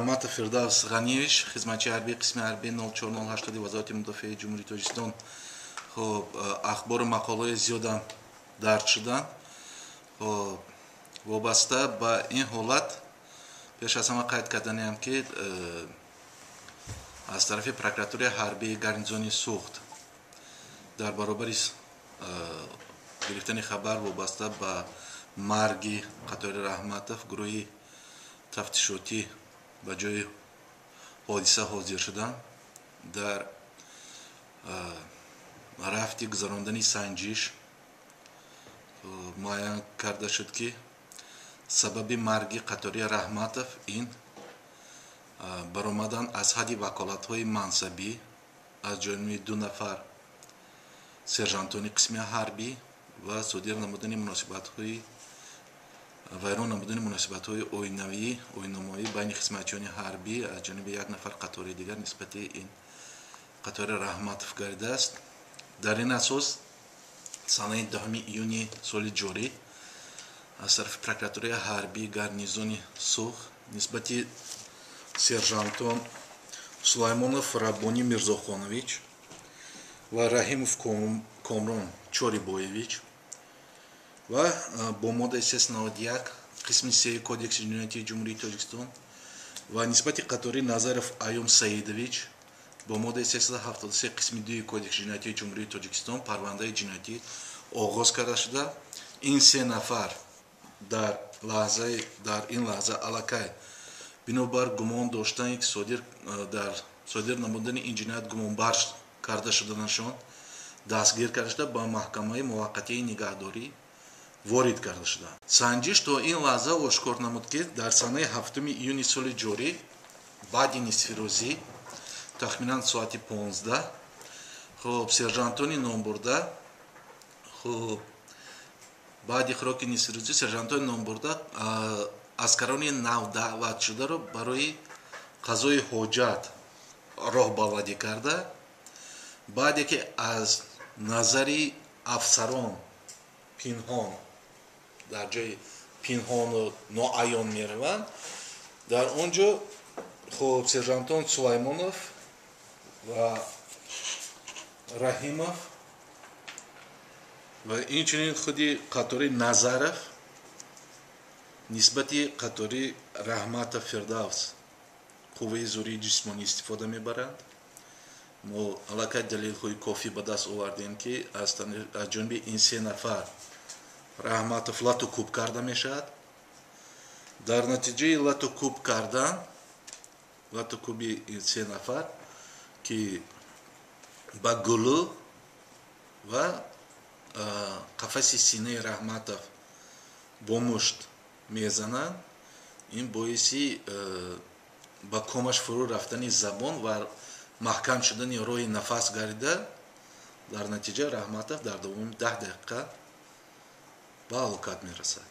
Раҳматов Фирдавс Ғаниевич, хизматчии ҳарбии қисми ҳарбии 0480 Вазорати мудофиаи Ҷумҳурии Тоҷикистон. Хоб, ахбору мақолаҳои зиёдам дарҷ шуданд. Хоб, вобаста ба ин ҳолат пеш аз ҳама қайд карданиам, ки аз тарафи прокуратураи ҳарбии гарнизони Суғд дар баробари гирифтани хабар вобаста ба марги қатори Раҳматов гурӯҳи тафтишотӣ ба ҷои ҳодиса ҳозир шуданд. Дар рафти гузарондани санҷиш муайян карда шуд, ки сабаби марги қатори Раҳматов ин баромадан аз ҳадди ваколатҳои мансабӣ аз ҷониби ду нафар сержантони қисми ҳарбӣ ва содир намудани муносибатҳои вайрон намудани муносибатҳои оинавӣ оинномавӣ байни хизматчиёни ҳарбӣ аз ҷониби як нафар қатори дигар нисбати ин қатори Раҳматов гардидааст. Дар ин асос санаи 10 июни соли ҷорӣ аз тарафи прокуратураи ҳарбии гарнизони Суғд нисбати сержантон Сулаймонов Раббонӣ Мирзохонович ва Раҳимов Комрон Чорибоевич ва бо моддаи 391 қисми 3 Кодекси ҷиноятии Ҷумҳурии Тоҷикистон ва нисбати қатори Назаров Аюм Саидович бо моддаи 373 қисми 2 Кодекси ҷиноятии Ҷумҳурии Тоҷикистон парвандаи ҷиноятӣ оғоз карда шуда, ин се нафар дар ин лаҳза аллакай бинобар гумон доштане, ки дар содир намудани ин ҷиноят гумонбар карда шуданашон, дастгир карда шуда, ба маҳкамаи муваққатии нигаҳдорӣ ворид карда шуданд. Санҷиш то ин лаҳза ошкор намуд, ки дар санаи 7 июни соли ҷорӣ баъди нисфирӯзӣ, тахминан соати 15, хуб, сержантони номбурда, хуб, баъди хӯроки нисфирӯзӣ сержантони номбурда аскарони навдаъватшударо барои қазои ҳоҷат роҳбаладӣ карда, баъде ки аз назари афсарон пинҳон дар ҷои пинҳону ноаён мераванд, дар он ҷо, хуб, сержантон Сулаймонов ва Раҳимов ва инчунин худи қатори Назаров нисбати қатори Раҳматов Фирдавс қувваи зӯрии ҷисмонӣ истифода мебаранд. Мо аллакай далелҳои кофӣ ба даст овардем, ки аз ҷониби ин се нафар Раҳматов лату кӯб карда мешавад. Дар натиҷаи лату кӯб кардан, лату кӯби ин се нафар, ки ба гулӯ ва қафаси синаи Раҳматов бо мушт мезананд, ин боиси ба комаш фурӯ рафтани забон ва маҳкам шудани роҳи нафас гардида, дар натиҷа Раҳматов дар давоми 10 дақиқа ба ҳалокат мерасад.